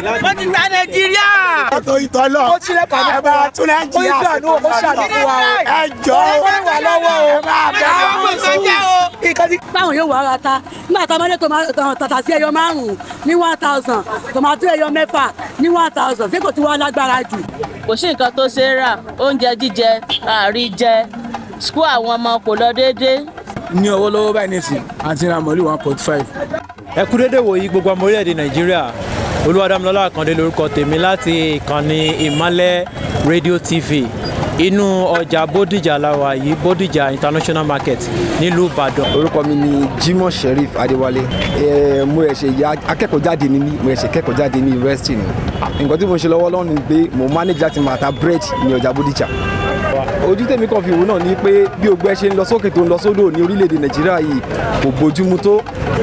Wọ́n ti ta Nàìjíríà. Torí tọ́lọ̀ Ó sílẹ̀ pàdé ẹ bá tún Nàìjíríà Ó ṣàánú, ó ṣàánú fún wa o. Ẹ jọ Ó ràn wá lọ́wọ́ o. Ẹ bá bẹ Àwọn ọmọ kan jẹ́ o. Nǹkan tí Báwọn yóò wá ara ta nígbà tá a máa ní tàtàsí ẹyọ 5 ní 1,000, tòmátò ẹyọ 6 ní 1,000, ṣé kò tí wàá lágbára jù? Kò sí nǹkan tó ṣe é rà, oúnjẹ jíjẹ àárí jẹ, school àwọn ọmọ kò lọ déédéé. Ní ọwọ́ lọ́wọ́ báyìí nísìn, àti ra mọ̀lú 1.5. Ẹ kú dédé wòyí, gbogbo ọmọ orílẹ̀-èdè Nàìjíríà. Olúwadámilọ́lá Àkàndé lórúkọ tèmi láti ìkànnì Ìmọ́lẹ̀ Rédíò TV. Inú ọjà Bódìjà la wà yìí, Bódìjà International Market nílùú Ìbàdàn. Orúkọ mi ni Jimoh Sheriff Adéwálé. Mo ṣẹ̀ṣẹ̀ ya akẹ́kọ̀ọ́ jáde ní mo ṣẹ̀ṣẹ̀ kẹ́kọ̀ọ́ jáde ní yunifásitì ni. Nǹkan tí mo ń ṣe lọ́wọ́ lọ́wọ́ ni pé mo manage láti máa ta bread ní ọjà Bódìjà. Ojú tèmi kàn fi wò náà ni pé bí ogbẹ́ ṣe ń lọ sókè tó ń lọ sódò ní orílẹ̀-èdè Nàìjíríà yìí kò bójúmu tó.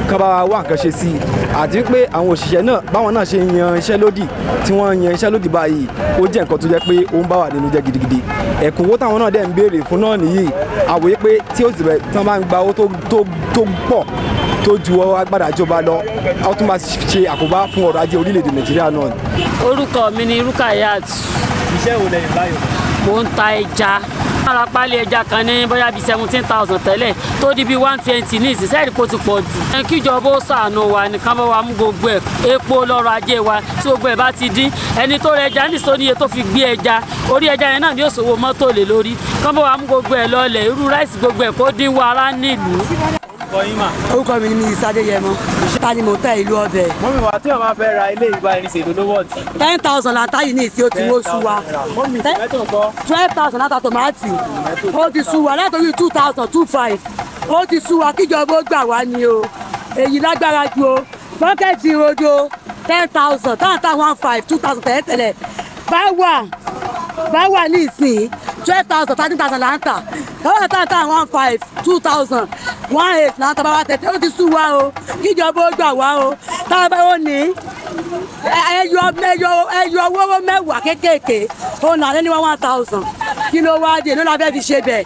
Kán bá wa wá nǹkan ṣe sí i, àti pé àwọn òṣìṣẹ́ náà, báwọn náà ṣe ń yan iṣẹ́ lódì tí wọ́n ń yan iṣẹ́ lódì báyìí, ó jẹ́ nǹkan tó jẹ́ pé ó ń bá wà nínú jẹ́ gidigidi. Ẹ̀kúnwó táwọn náà dẹ̀ ń béèrè fún náà nìyí, àwòye pé tí ó sì bẹ̀ tí wọ́n bá ń gba owó tó pọ̀ tó ju agbára ìjọba lọ, ó tún máa ṣe àkóbá fún ọrọ̀ ajé orílẹ̀-èdè Nàìjíríà náà. Orúkọ mi ni Rukayat. Iṣẹ́ wo lẹ́yìn láyò? Mò ń ta ẹja. Ara pálí ẹja kan ní bóyá bíi 17,000 tẹ́lẹ̀, tó di bíi 120 ní ìsinsẹ́rì, kó ti pọ̀ jù. Ẹ kíjọba ó ṣàánú wa nìkan, bá wa mú gbogbo ẹ̀, epo lọ́rọ̀ ajé wa, tí gbogbo ẹ̀ bá ti dín, ẹni tó rẹ ẹja ní sóníye tó fi gbé ẹja orí ẹja yẹn náà ní òṣòwò mọ́tò lè lórí, kán bá wa mú gbogbo ẹ̀ lọlẹ̀, irú rice gbogbo ẹ̀ kó dín wa ara nílùú. Orúkọ yín mà? Orúkọ mi ni mi Sadéyẹmọ. Ta ni mò ń tẹ ìlú ọbẹ̀. Mummy wa, tí wọ́n máa fẹ́ ra ilé ìgbà ẹni ṣèlú lówó ọ̀tí. 10,000 la ta yìí ní ìsìn, ó ti wó sú wa. Mummy, tòmátò ńkọ́? 12,000 láta tòmátì, ó ti sú wa látòrí 2,000, 2,500, ó ti sú wa. Kíjọba ó gbà wá ni o, èyí lágbára ju o. Bucket rodo 10,000, táǹtà 1,500, 2,000 tẹ́lẹ̀tẹ́lẹ̀, bá wà ní ìsìn 12,000, 13,000 là ń tà lọ́wọ́. Táǹtà 1,500, 2,000, 1,800 là ń tà bá wa tẹ̀tẹ̀. Ó ti sú wa o, kíjọba ó gbà wá o. Táwọn bá ó ní ẹyọ ẹyọ ẹyọ wóró 10 kéékèèké, ó nà ní 1,000. Kí ló wá dé ló la fẹ́ fi ṣe bẹ̀?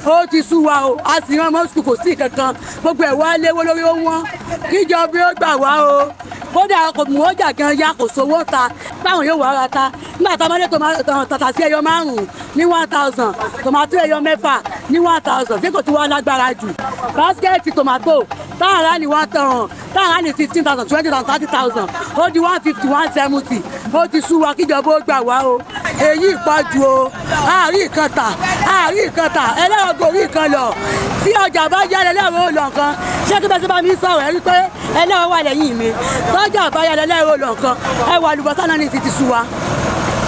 Ó ti sú wa o. A sì rán mọ́sùkù, kò sí kankan, gbogbo ẹ̀ wá léwó lórí, ó wọ́n. Kíjọba ó gbà wá o. Kódà kò mú ọjà gan ya, kò sówó ta. Báwọn yóò wá ara ta nígbà tá a máa ní tàtàsí ẹyọ 5 ní 1,000, tòmátò ẹyọ 6 ní 1,000, ṣé kò tí wàá lágbára jù? Basket tòmátò táwọn ará ní 1,000, táwọn ará ní 15,000, 20,000, 30,000, ó di 150, 170. Ó ti sú wa, kíjọba ó gbà wá o. Èyí pọ̀ jù o. Àárí nǹkan tà, àárí nǹkan tà, ẹlẹ́rọ gorí nǹkan lọ. Tí ọjà bá yára, ẹlẹ́rọ ò lọ nǹkan. Ṣé kí bẹ́ẹ̀ sọ bá mi sọ̀rọ̀, ẹ rí pé ẹlẹ́rọ wà lẹ́yìn mi. Tọ́jà bá yára, ẹlẹ́rọ ò lọ nǹkan. Ẹ wọ àlùbọ́sà náà ní ti sú wa.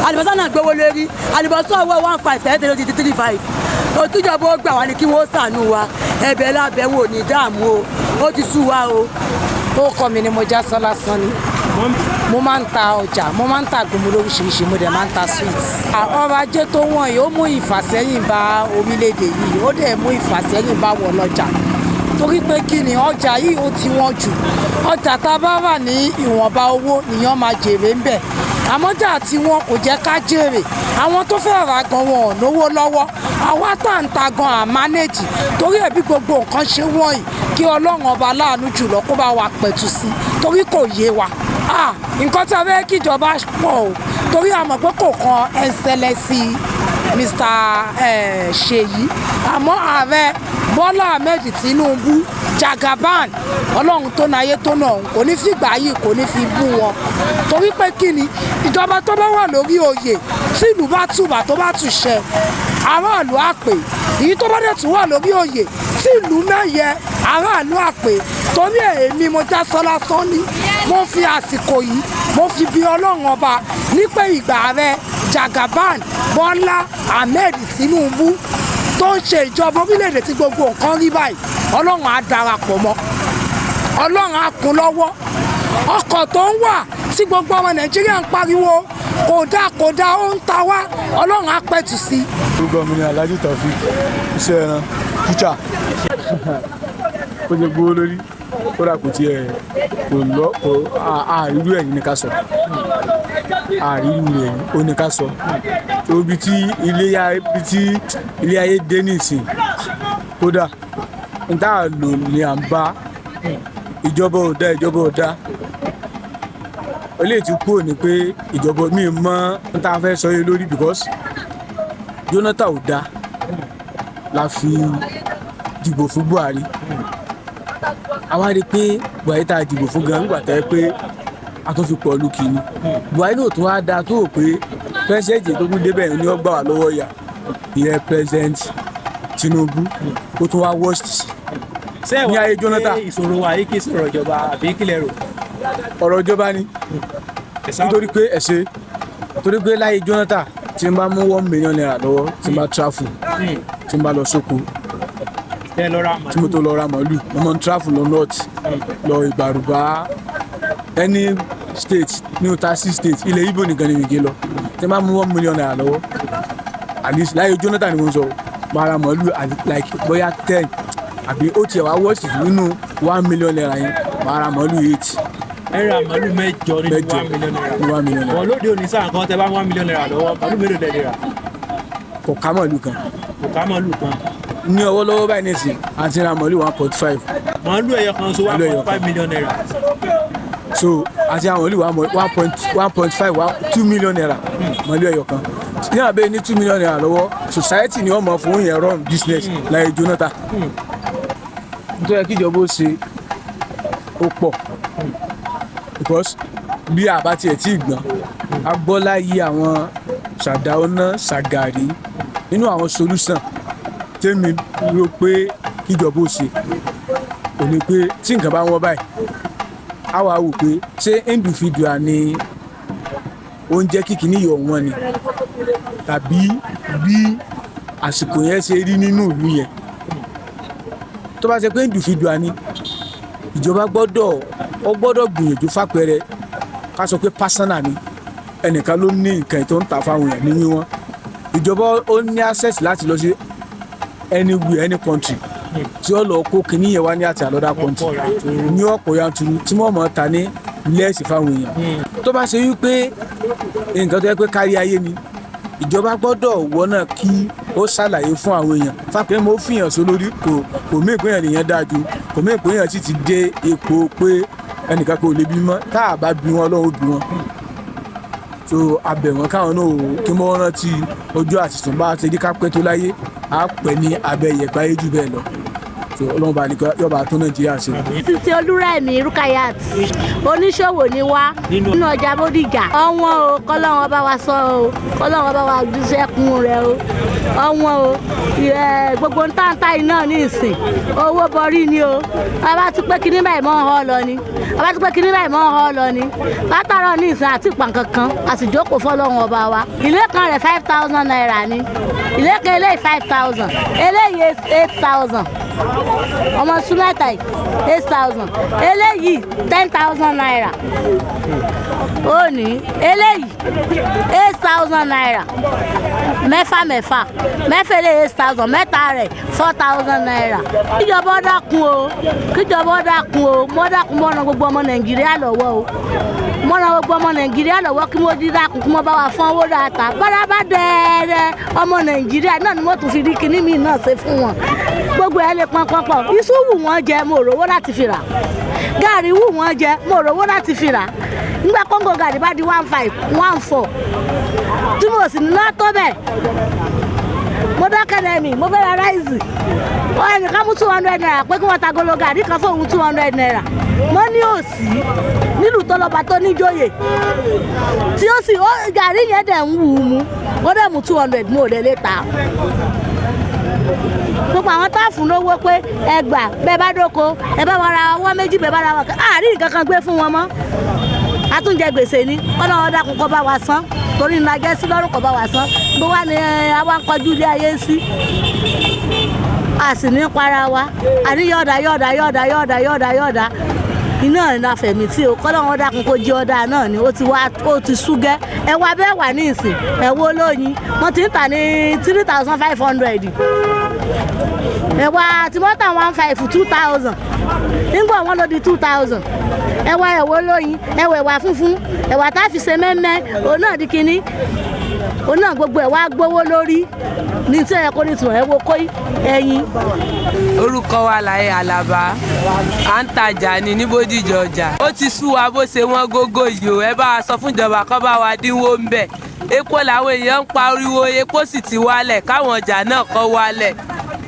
Àlùbọ́sà náà gbówó lórí. Àlùbọ́sà owó 1,500 tẹ́lẹ̀, ó ti di 3,500. Òtújọba ó gbà wá ní kí wọ́n ṣàánú wa. Ẹ̀bẹ̀ lábẹ́ wò ní dààmú o, ó ti sú wa o. Orúkọ mi ni Mojísọ́lá Sanni. Mo máa ń ta ọjà, mo máa ń ta àgúnmu lóríṣiríṣi, mo dẹ̀ máa ń ta sweet. Ọrọ̀ ajé tó wọ̀n yìí, ó mú ìfàsẹ́yìn bá orílẹ̀-èdè yìí, ó dẹ̀ mú ìfàsẹ́yìn bá wọ̀ lọ́jà, torí pé kí ni, ọjà yìí ó ti wọ́n jù. Ọjà tá a bá rà ní ìwọ̀nba owó nìyẹn máa jèrè ń bẹ̀, àmọ́jà tí wọn kò jẹ́ ká jèrè. Àwọn tó fẹ́ rà gan, wọn ò lówó lọ́wọ́. Àwa tá à ń ta gan à manage, torí ẹ̀ bí gbogbo nǹkan ṣe wọ̀nyí, kí Ọlọ́run ọba láàánú jùlọ kó bá wa pẹ̀tù sí, torí kò yé wa. Ah, nǹkan tí a fẹ́ kíjọba pọ̀ o, torí a mọ̀ pé kò kan Excellency Mr Ṣèyí, àmọ́ ààrẹ Bọ́lá Ahmed Tinubu Jagaban, Ọlọ́run tó náyé tó náà òun kò ní fìgbà yìí, kò ní fi bú wọn, torí pé kí ni, ìjọba tó bá wà lórí oyè, tí ìlú bá tùbà tó bá tùṣẹ, aráàlú á pè. Èyí tó bá dẹ̀ tún wà lórí oyè tí ìlú mẹ́yẹ, aráàlú á pè. Torí ẹ̀, èmi Mojísọ́lá Sanni, mo fi àsìkò yìí, mo fi bí Ọlọ́run ọba ní pé ìgbà rẹ Jagaban Bọ́lá Ahmed Tinubu tó ń ṣe ìjọba orílẹ̀-èdè, tí gbogbo nǹkan rí báyìí, Ọlọ́run á darapọ̀ mọ́, Ọlọ́run á kún lọ́wọ́. Ọkọ̀ tó ń wà tí gbogbo ọmọ Nàìjíríà ń pariwo kò dáa, kò dáa, ó ń ta wá, Ọlọ́run á pẹ̀tù sí i. Orúkọ mi ni Alhaji Taofik. Iṣẹ́ ẹran butcher. Ó ṣe gbówó lórí, kódà kò tiẹ̀ kò lọ kò àárírú ẹ̀ ní ká sọ, àárírú rẹ̀ ó ní ká sọ. Ibi tí ilé ayé dé nìsín, kódà n tá a lò ní à ń bá ìjọba ò dá, ìjọba ò dá. Eléyìí ti kúrò ní pé ìjọba mi mọ n ta fẹ́ sọ yé lórí because Jonathan ò da la fi dìbò fún Buhari. Àwa rí i pé Buhari tá a dìbò fún gan nígbà tá a pé a tó fi pọ̀ lu kìíní. Buhari náà tó wá da tó rò pé pẹ́sẹ́ǹtì tó kún débẹ̀ ni ó gbà wá lọ́wọ́ ìyà, ìyẹn President Tinubu, ó tún wá worst sí ní ayé Jonathan. Ìṣòro wa yìí kì í sọ̀rọ̀ ìjọba àbí kílẹ̀ rò? Ọ̀rọ̀ ìjọba ni, nítorí pé ẹ̀ṣẹ̀, torí pé láyé Jonathan, tí n bá mú ₦1 million lọ́wọ́, tí n bá travel, tí n bá lọ sóko, tí mo tó lọ ra màálù, mo máa ń travel lọ north, lọ Ìbàrùbá, any state ní otasi state, ilẹ̀ Ìgbò nìkan ni mi gé lọ. Tí n bá mú ₦1 million lọ́wọ́, at least láyé Jonathan ni mo ń sọ, máa ra màálù like bóyá 10, àbí ó tiẹ̀ wá worst nínú ₦1 million yẹn, máa ra màálù 8. Ẹ ra màálù 8 nínú ₦1 million? Ní ₦1 million. Wọ́n lóde òní sáà kan, tẹ bá ₦1 million lọ́wọ́, màálù mélòó lẹ lè rà? Kò ká màálù kan. Kò ká màálù kan. Ní ọwọ́ lọ́wọ́ báyìí nísìn, àti ra màálù 1.5. Màálù ẹyọ kan so, ₦1.5 million. So àti àwọn màálù 1.5, ₦2 million, màálù ẹyọ kan. Ní àbẹ́ ní ₦2 million lọ́wọ́, society ni wọ́n mọ̀ fún yẹn run business láyé Jonathan. Nítorí kí ìjọba ó ṣe ó pọ̀, because bí àbá tiẹ̀ tí ì gbọ́n a gbọ́ láyé àwọn Sàdáúná, Ṣàgàrí, nínú àwọn solution tèmi rò pé kíjọba ó ṣe ò ní pé tí nǹkan bá wọ́n báyìí, a wá wò pé ṣé individual ni oúnjẹ kíkiní yọ̀ wọ́n ni, tàbí bí àsìkò yẹn ṣe rí nínú ìlú yẹn. Tó bá ṣe pé individual ni, ìjọba gbọ́dọ̀, ó gbọ́dọ̀ gbìyànjú. Fàpẹẹrẹ, ká sọ pé personal ni, ẹnìkan ló ní nǹkan tó ń ta fáwọn èèyàn ní wíwọ́n, ìjọba ó ní access láti lọ sí anywhere, any country, tí ó lọ kó kinní yẹn wá ní àti another country ní ọ̀pọ̀ yanturu, tí wọ́n mọ̀ ta ní less fáwọn èèyàn. Tó bá ṣe wípé nǹkan tó yẹ pé kárí ayé ni, ìjọba gbọ́dọ̀ wọ́nà kí ó ṣàlàyé fún àwọn èèyàn. Fàpẹ́ mo fìyàn sọ lórí, kò mí ìpínyàn nìyẹn dáa ju, kò mí ìpínyàn sì ti dé ipò pé ẹnìkan kò lè bímọ. Tá a bá bí wọn, Ọlọ́run bí wọn. So abẹ̀ wọn káwọn náà kí wọ́n rántí ọjọ́ àtìsùn bá a ṣe ní ká pẹ́ tó láyé, á pẹ́ ní abẹ́ ìyẹ̀pẹ̀ ayé jù bẹ́ẹ̀ lọ. So Ọlọ́run bá nìkan yọba tó Nàìjíríà ṣe. Títí Olúrẹ̀mí Rukayat, oníṣòwò ni wá nínú ọjà Bódìjà. Ọ̀wọ́n o, kọ́lọ́run bá wa sọ o, kọ́lọ́run bá wa dúṣẹ́kun rẹ o. Ọ̀wọ́n o, gbogbo ń táǹtà iná ní ìsìn, owó borí ni o. Bàbá ti pé kinní báyìí mọ́ ń họ lọ ni, bàbá ti pé kinní báyìí mọ́ ń họ lọ ni látàárọ̀ ní ìsìn àti ìpànkankan, a sì jókòó fọlọ́run ọba wa. Ilé kan rẹ̀ ₦5,000 ni ilé kan, eléyìí 5,000, eléyìí 8,000, ọmọ súnmẹ́ta yìí 8,000, eléyìí ₦10,000, ó ní eléyìí ₦8,000, mẹ́fà mẹ́fà mẹ́fà, eléyìí 8,000, mẹ́ta rẹ̀ ₦4,000. Kíjọba ó dákun o, kíjọba ó dákun o, mọ́ dákun, mọ́ ran gbogbo ọmọ Nàìjíríà lọ́wọ́ o, mọ́ ran gbogbo ọmọ Nàìjíríà lọ́wọ́, kí wọ́n dín dákun, kí wọ́n bá wa fọ́n owó dáta bára bá dẹ́ẹ̀rẹ́ ọmọ Nàìjíríà náà ni wọ́n tún fi rí kinní mi náà ṣe fún wọn. Gbogbo ẹ lè pọn pọn pọn. Iṣu wù wọ́n jẹ, mo rówó láti fi rà. Gàrí wù wọ́n jẹ, mo rówó láti fi rà. Nígbà kóńgò gàrí bá di 1,500, 1,400, tí mo sì ní tó bẹ́ẹ̀, mo dákẹ́lẹ́ mi, mo fẹ́ ra rice, wọ́n ẹnìkan mú ₦200 pé kí wọ́n ta golo gàrí kan fóun ₦200. Mo ní òsì nílùú tó lọ́ba tó níjòyè tí ó sì gàrí yẹn dẹ̀ ń wù ú mu, ó dẹ̀ mú 200, mo ò lè lè ta. Gbogbo àwọn tá a fún lówó pé ẹ gbà, bẹ́ẹ̀ bá dóko, ẹ bá wọn ra ọwọ́ méjì, bẹ́ẹ̀ bá ra wọn, àárín nǹkan kan gbé fún wọn mọ́. Àtúnjẹ gbèsè ni. Ọlọ́run dákun kó bá wa san, torí ńlá jẹ́ sí lọ́rùn, kó bá wa san. Bó wà ní àwa ń kọjú ilé ayé sí, a sì ní para wa, àní yọ̀ọ̀dà yọ̀ọ̀dà yọ̀ọ̀dà yọ̀ọ̀dà yọ̀ọ̀dà yọ̀ọ̀dà iná ìlà fẹ̀mí tí o. Kọ́lọ́run dákun kó jí ọ̀dà náà ni. Ó ti wá, ó ti súgẹ́. Ẹ wá bẹ́ẹ̀ wà ní ìsìn, ẹ wo lóyin, wọ́n ti ń tà ní 3,500. Ẹ̀wà tí wọ́n tà 1,500, 2,000, nígbà wọ́n ló di 2,000. Ẹwà ẹ̀wọ̀ olóyin, ẹwà ẹ̀wà funfun, ẹ̀wà tá a fi ṣe mẹ́mẹ́, òun náà di kinní, òun náà gbogbo ẹ̀ wá gbówó lórí ní tí ẹ̀ kó ní tìmọ̀ ẹ̀ wo kó ẹyin. Orúkọ wa láyé Àlàbá, à ń tajà ní ní Bódìjà ọjà. Ó ti sú wa bó ṣe wọ́n gógó yìí o. Ẹ bá wa sọ fún ìjọba kó bá wa dínwó ń bẹ̀. Epo làwọn èèyàn ń pariwo, epo sì ti wálẹ̀, káwọn ọjà náà kó wálẹ̀,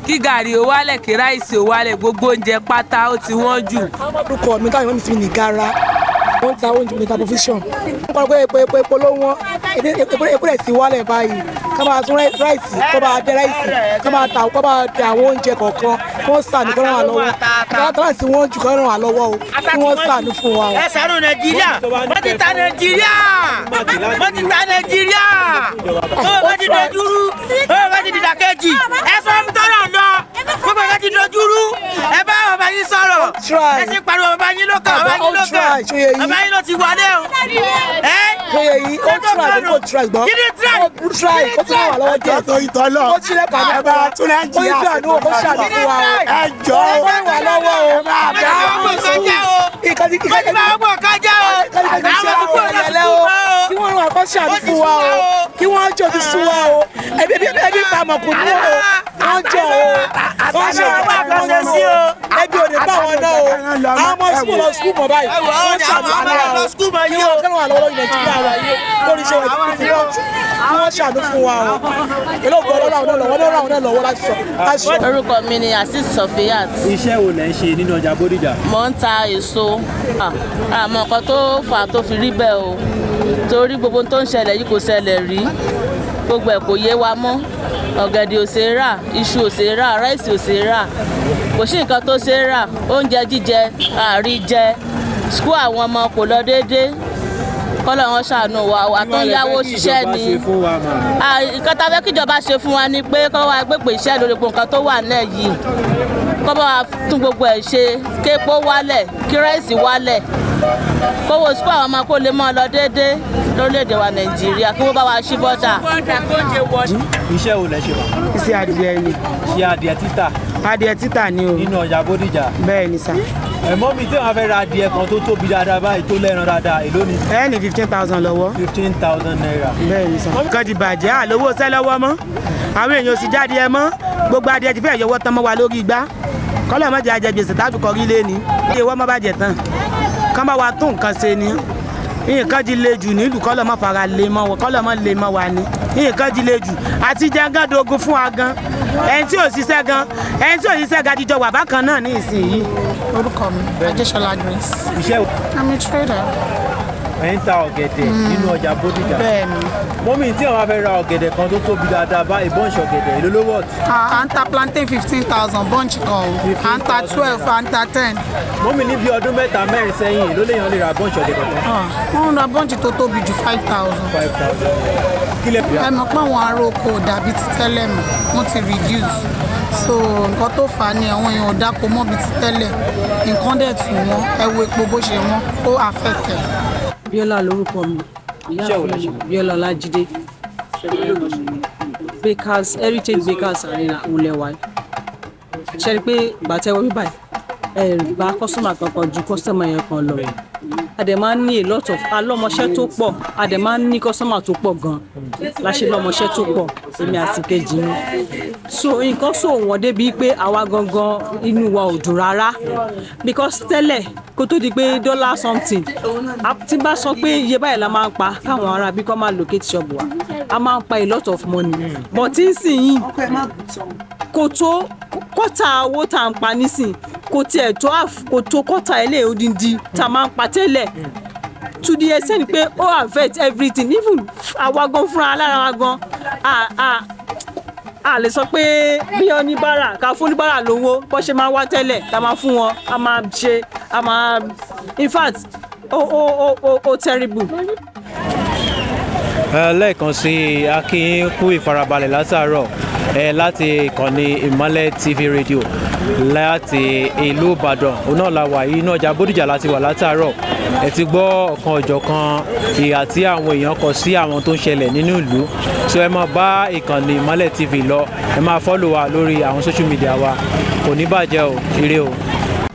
kí gàrí ó wálẹ̀, kí ráìsì ó wálẹ̀, gbogbo oúnjẹ pátá ó ti wọ́n jù. Orúkọ mi táwọn ìmọ̀ mi ní gara, wọ́n ń ta oúnjẹ níta provision. Wọ́n kọ́ pé epo, epo, epo ló wọ́n, epo rẹ̀ sì wálẹ̀ báyìí. Ká máa tún ráìsì, kó máa dẹ ráìsì, ká máa ta, kó máa dẹ àwọn oúnjẹ kọ̀ọ̀kan, kó wọ́n ṣàánú, kó ràn wá lọ́wọ́. Ká tó láti wọ́n jù, kó ràn wá lọ́wọ́ o, kí wọ́n ṣàánú fún wa o. Ẹ ṣàánú Nàìjíríà, wọ́n ti ta Nàìjíríà, wọ́n ti ta Nàìjíríà, wọ́n ti dojúrú, wọ́n ti dìdàkejì. Ẹ sọ fún tọ́lọ̀ lọ, gbogbo nǹkan ti dojúrú. Ẹ bá bàbá yín sọ̀rọ̀, ẹ sì pariwo bàbá yín lókàn, bàbá yín lókàn, bàbá yín ló ti wọlé o. Ṣé yìí ó try, ó try gbọ́, ó try, ó tún wà lọ́wọ́ díẹ̀. Tó ìtọ́ lọ. Ó tilẹ̀ pàdé Ẹ bá tún Nàìjíríà ó tún àánú, ó ṣàánú fún wa o. Ẹ jọ Ó ràn wá lọ́wọ́ o. Ẹ bá wọn kọ́ jẹ́ o. Ìkànnì Wọ́n ti bá wọn kọ́ jẹ́ o. Àwọn tó kúrò lọ sùkúù mọ́ o. Kí wọ́n ràn wá, kó ṣàánú fún wa o. Kí wọ́n jọ ti sú wa o. Ẹbí ẹbí pa ọmọkùnrin o. Wọ́n jọ o. Wọ́n ṣe o. Ẹbí ò ní bá wọn náà o. Àwọn ọmọ sùkúù lọ sùkúù mọ́ báyìí. Wọ́n ṣàánú fún wa o. Kí wọ́n ràn wá lọ́wọ́ lórí Nàìjíríà wa yìí. Lórí iṣẹ́ wa ti wọ́n jù. Kí wọ́n ṣàánú fún wa o. Pẹ̀lú ògbó Ọlọ́run àwọn náà lọ́wọ́, wọ́n ràn wọ́n lọ́wọ́ láti sọ. Orúkọ mi ni Azeez Sofiyat. Iṣẹ́ wo lẹ ń ṣe nínú ọjà Bódìjà? Mo ń ta èso. Àmọ́ nǹkan tó fà á tó fi rí bẹ́ẹ̀ o, torí gbogbo tó ń ṣẹlẹ̀ yìí kò ṣẹlẹ̀ rí, gbogbo ẹ̀ kò yé wa mọ́. Ọ̀gẹ̀dẹ̀ ò ṣeé rà, iṣu ò ṣeé rà, ráìsì ò ṣeé rà, kò sí nǹkan tó ṣeé rà. Oúnjẹ jíjẹ àárí jẹ, skul àwọn ọmọ kò lọ déédéé. Kọ́lọ̀ wọn ṣàánú wa, wà tó ń yáwó ṣiṣẹ́ ni. Nǹkan tá a fẹ́ kíjọba ṣe fún wa ni pé kọ́ wa gbégbé iṣẹ́ lórí gbogbo nǹkan tó wà nílẹ̀ yìí, kọ́ bá wa tún gbogbo ẹ̀ ṣe, képo wálẹ̀, kí ráìsì wálẹ̀, kówó sukú àwọn ọmọ kó lè mọ́ ọ lọ déédéé lórílẹ̀‐èdè wa Nàìjíríà, kí wọ́n bá wa ṣí bọ́dà. Iṣẹ́ wo lẹ ṣe wà? Iṣẹ́ adìẹ ni. Ṣé adìẹ títà? Adìẹ títà ni o. Nínú ọjà Bódìjà. Bẹ́ẹ̀ ni sà. Ẹ̀mọ́ mi tí wọ́n fẹ́ ra adìẹ kan tó tóbi dáadáa báyìí, tó lẹ́ran dáadáa, èló ni? Ẹ ní 15,000 lọ́wọ́. 15,000 naira. Bẹ́ẹ̀ ni sà. Nǹkan ti bàjẹ́, àlówó sẹ́ lọ́wọ́ mọ́. Àwọn èèyàn ò sì jáde ẹ mọ́. Gbogbo adìẹ ti fẹ́ yọwọ́ tán mọ́ wa lórí igbá. Kọ́lọ̀ mọ́ jẹ́ ajẹ gbèsè tábì kọrí lé ni. Iye wọ́n mọ́ bàjẹ́ tán. Kán bá wa tún nǹkan ṣe ni. Nǹkan ti le jù nílùú, kọ́lọ̀ mọ́ fara le mọ́ wa, kọ́lọ̀ mọ́ le mọ́ wa ni. Nǹkan ti le jù. Àti jẹ́ gán dogun fún wa gan. Ẹni tí ò ṣiṣẹ́ gan, ẹni tí ò ṣiṣẹ́ gan jíjọ wà bákan náà ní ìsinyìí. Orúkọ mi Adéṣọlá Grace. Iṣẹ́ wo? I'm a trader. Ẹ ń ta ọ̀gẹ̀dẹ̀ nínú ọjà Bódìjà. Bẹ́ẹ̀ni. Mọ́mí tí àwọn fẹ́ ra ọ̀gẹ̀dẹ̀ kan tó tóbi dáadáa báyìí, bunch ọ̀gẹ̀dẹ̀, èló ló wọ̀t? À ń ta plantain 15,000 bunch kan o. À ń ta 12, à ń ta 10. Mọ́mí, ní bí ọdún mẹ́ta mẹ́rin sẹ́yìn, èló lèèyàn lè ra bunch ọ̀gẹ̀dẹ̀ kan? Wọ́n ń ra bunch tó tóbi ju 5,000. 5,000. Kí lẹ Ẹ mọ̀ pé àwọn ará oko ò dàbí ti tẹ́lẹ̀ mọ́, wọ́n ti reduce. So nǹkan tó fà á ni àwọn èèyàn ò dáko mọ́ bí ti tẹ́lẹ̀. Nǹkan dẹ̀ tù wọ́n, ẹ wo epo bó ṣe wọ́n, ó affect ẹ̀. Bíọ́lá lórúkọ mi. Iṣẹ́ wo lẹ ṣe? Bíọ́lá Ọlájídé. Bakers Heritage Bakers Arena òǹlẹ̀wà. Ṣe rí i pé ìgbà tẹ́ wọ bíbáyìí, ẹ bá customer kankan ju customer yẹn kan lọ. A dẹ̀ máa ń ní a lot of alọ́mọṣẹ́ tó pọ̀, a dẹ̀ máa ń ní customer tó pọ̀ gan la ṣe lọ́mọṣẹ́ tó pọ̀, èmi àti kejì mi. So nǹkan sọ wọ́n débi pé àwa gangan inú wa ò dùn rárá, because tẹ́lẹ̀, kó tó di pé dollar something, tí bá sọ pé iye báyìí la máa ń pa káwọn ará bí kò máa locate shop wa, a máa ń pa a lot of money, but nísìnyí kò tó kọ́tà owó tá à ń pa nísìn, kò tiẹ̀ tó half, kò tó kọ́tà ilé odindi tá a máa ń pa tẹ́lẹ̀, to the extent pé ó affect everything, even àwa gan fúnra lára wa gan. A lè sọ pé bí oníbàárà ká fún oníbàárà lówó bó ṣe máa wá tẹ́lẹ̀ tá a máa fún wọn, a máa ṣe, a máa, in fact, ó terrible. Lẹ́ẹ̀kan sí i, a kí yín kú ìfarabalẹ̀ látàárọ̀ ẹ láti ìkànnì Ìmọ́lẹ̀ TV Radio láti ìlú Ìbàdàn. Òun náà la wà yìí, inú ọjà Bódìjà láti wà látàárọ̀. Ẹ ti gbọ́ ọ̀kan ọ̀jọ̀kan ìhà tí àwọn èèyàn kọ sí àwọn tó ń ṣẹlẹ̀ nínú ìlú. So ẹ máa bá ìkànnì Ìmọ́lẹ̀ TV lọ, ẹ máa follow wa lórí àwọn social media wa. Kò ní bàjẹ́ o, ire o.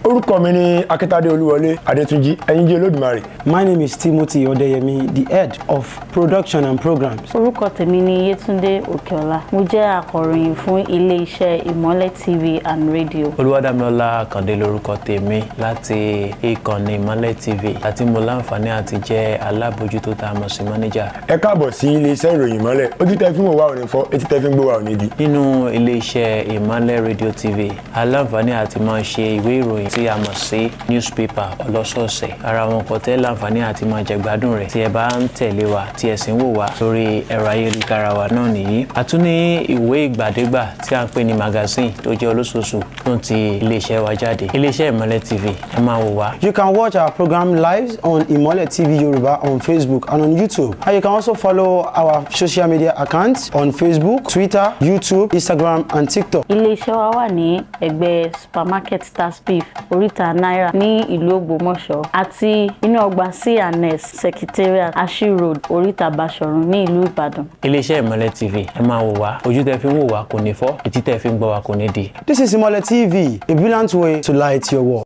Orúkọ mi ni Akíntádé Olúwọlé Adétúnjì, ẹyinjú Olódùmarè. My name is Timothy Odeyemi, the head of production and programs. Orúkọ tèmi ni Yétúndé Òkèọlá. Mo jẹ́ akọ̀ròyìn fún ilé-iṣẹ́ Ìmọ́lẹ̀ TV and Radio. Olúwadámilọ́lá Àkàndé lórúkọ tèmi láti ìkànnì Ìmọ́lẹ̀ TV, àti mo láǹfààní àti jẹ́ alábòjútó tá a mọ̀ sí manager. Ẹ káàbọ̀ sí iléeṣẹ́ ìròyìn Ìmọ́lẹ̀. Ojú tẹ fi ń wò wá ò ní fọ́, etí tẹ fi ń gbọ́ wá ò ní di. Nínú iléeṣẹ́ Ìmọ́lẹ̀ Radio TV, aláǹfààní àti máa ṣe ìwé ìròyìn tí a mọ̀ sí newspaper ọlọ́sọ̀ọ̀sẹ̀. Ara wọn kò tẹ́ láǹfààní àti máa jẹ̀gbádùn rẹ̀ tí ẹ bá ń tẹ̀lé wa, tí ẹ sì ń wò wá lórí ẹ̀rọ ayélujára wa náà nìyí. A tún ní ìwé ìgbàdégbà tí a ń pè ní magazine tó jẹ́ olóṣooṣù tó ń ti iléeṣẹ́ wa jáde. Iléeṣẹ́ Ìmọ́lẹ̀ TV, ẹ máa wò wá. You can watch our program live on Imole TV Yoruba on Facebook and on YouTube. And you can also follow our social media accounts on Facebook, Twitter, YouTube, Instagram, and TikTok. Ilé-iṣẹ́ wa wà ní ẹ̀gbẹ́ supermarket Taspif, Oríta Náírà ní ìlú Ògbómọ̀ṣọ́, àti inú ọgbà C&S Secretariat, Ashi Road, Oríta Báṣọ̀run ní ìlú Ìbàdàn. Iléeṣẹ́ Ìmọ́lẹ̀ TV, ẹ máa wò wá. Ojú tẹ fi ń wò wá kò ní fọ́, etí tẹ fi ń gbọ́ wá kò ní di. This is Imole TV, a brilliant way to light your world.